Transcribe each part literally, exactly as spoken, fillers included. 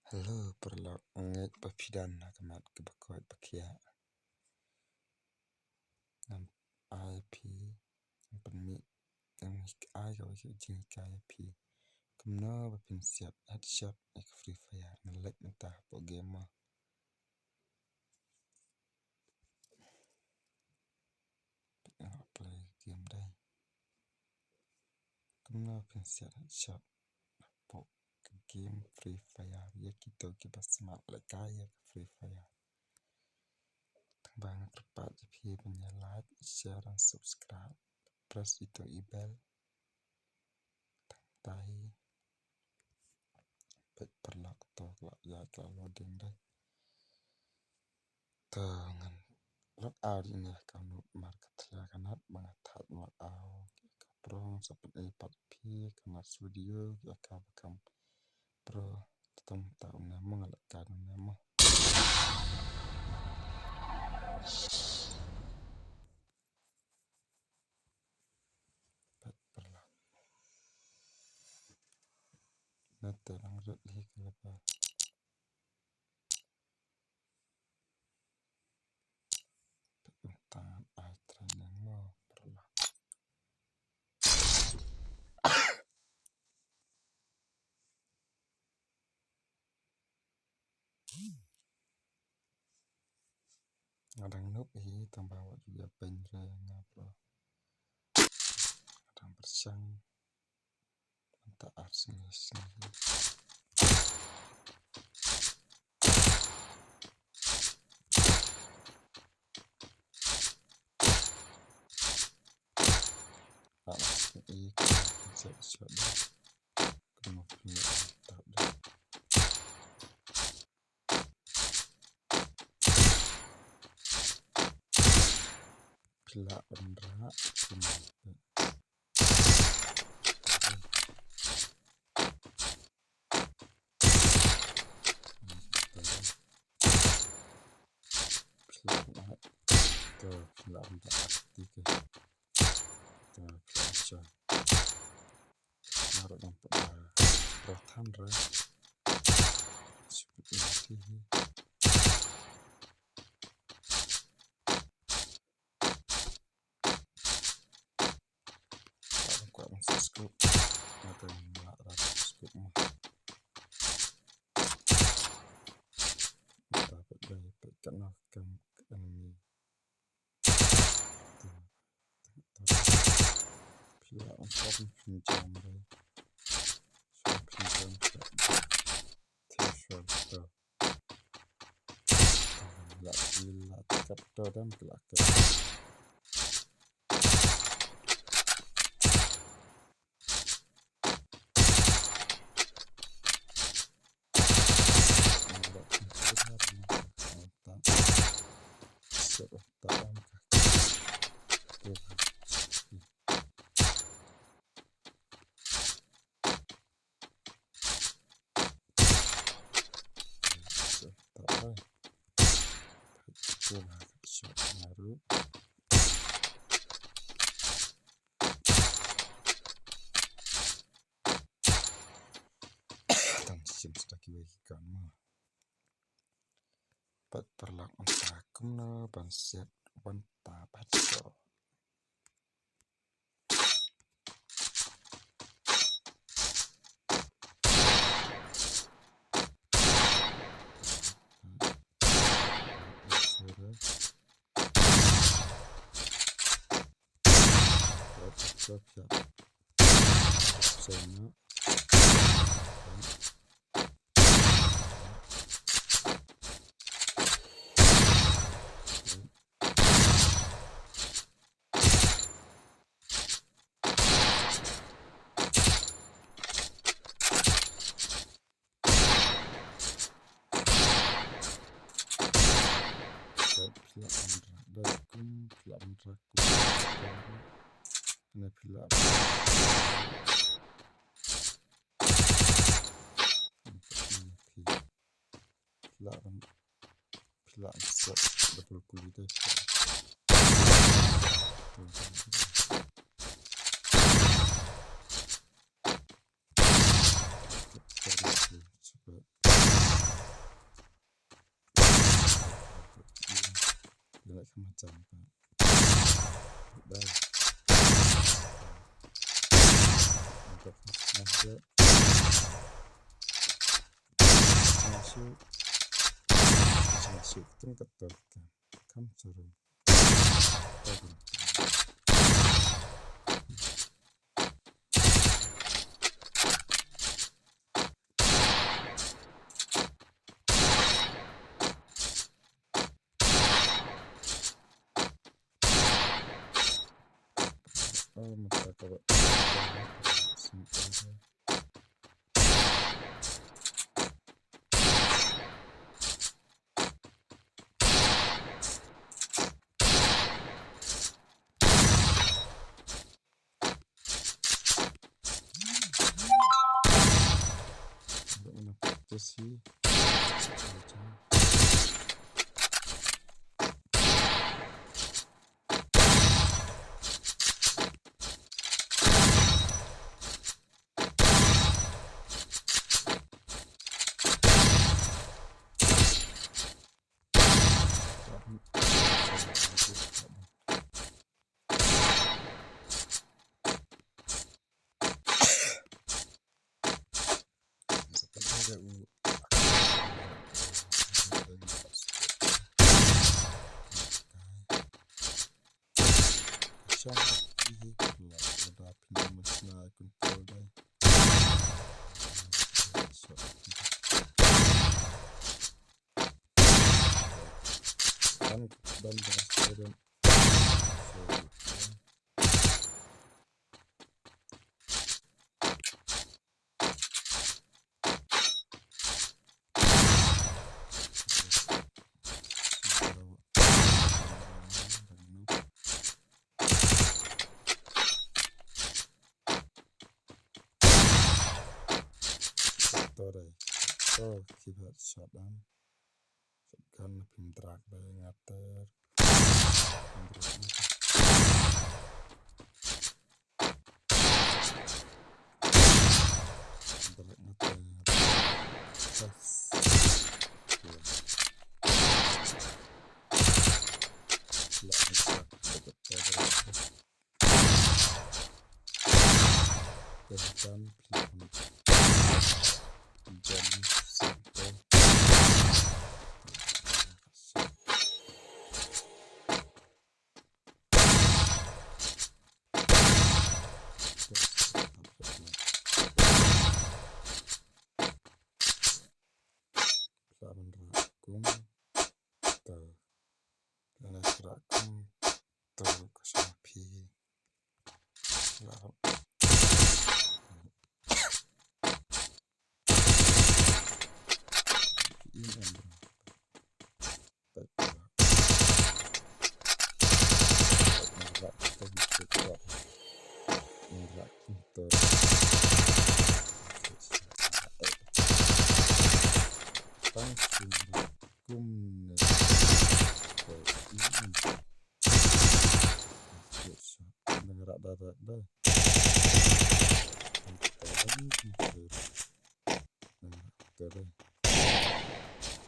Hello paralok, ngeit ba phi don ha ka met kaba koit ba khiah. Ngan ai phi, ngan pynmih, ngan ai kawei ka jinghikai ïa phi kumno ba phin siat headshot ïa ka Free Fire. Ngan leit mynta hapoh game mo. Ngan play game dei. Kumno phin siat headshot hapoh ka game Free Fire. Ïa kito kiba smat lehkai ïa ka Free Fire, tang ba nga kyrpad ïa phi ban ïa like, share and subscribe. Press ito i bell. Tang tai. Peit paralok, to ka la ïaid, ka la loading dei. To ngan log out ïa ka Noob Market, ïa ka nat ba nga thait log out. Ka pro sa pyn-i pat phi ka nat studio ïa ka ba kam pro. To tang ta u ne mo, nga lehkai u ne mo. Peit paralok. Nate lang rit hi ka laba. Peit tang ai training mo paralok. Nga dang noob hi, tang ba wat ju ïa pynre nga bro. Nga dang pyrshang. Mynta ar sngi sngi. Ar sngi ka, ka, ka, ka. Kumno phi la tap da. Phi lah ban rah kumno. Phi lah ban rah. To, phi lah ban rah. Ti ke. To, phi lah ban rah. Nga ruh ngam pat ba rah than re. Shu pynïaid hi hi. Nga ruh kwah ban sa scope. Nga ruh ngam lah rah scope mo. Nga ruh pat ba peit katno ka kam ka enemy. Phi lah ban sop pynjam re. Sop pynjam re. Te sop to. Lah, lah kat to dang lah kat. Tang shim shuwa kiwei ki gun mo. Peit paralok mynta kumno ban siat one tap headshot. Phi lah ban rah da kum, phi lah ban rah kum. Ane phi lah ban rah. Phi lah ban, phi lah ban sep double kuli dei. Jump. Dai. Untuk masuk. Masuk. Masuk. Tung ketok. Kam suruh. Oh, mata ka ba. Jesse. Oh, keep that shot down. Shotgun na phim drag ba nga ter. Phim drag na. Phim drag na ter. Yes. Yeah. Lah ni sa. Jump, jump, jump. Sa ban rah kum. To. Lane rah kum. To, ka shong phi. Rah. Phi in em bro.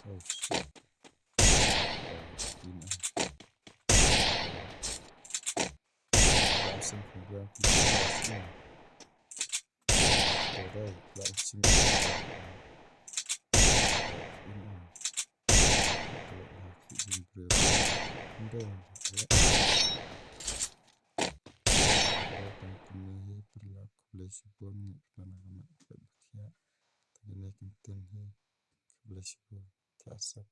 Oh shit. Oh, ini. Langsung kemudian kita langsung. Oke, langsung. Ini. Kalau lagi ini berapa? Ini ya. Kalau penting ini berlaku boleh sebon, karena kami tidak berkhidmat. Tadi naikin tin hi. Khublei shibun. Thiah sep.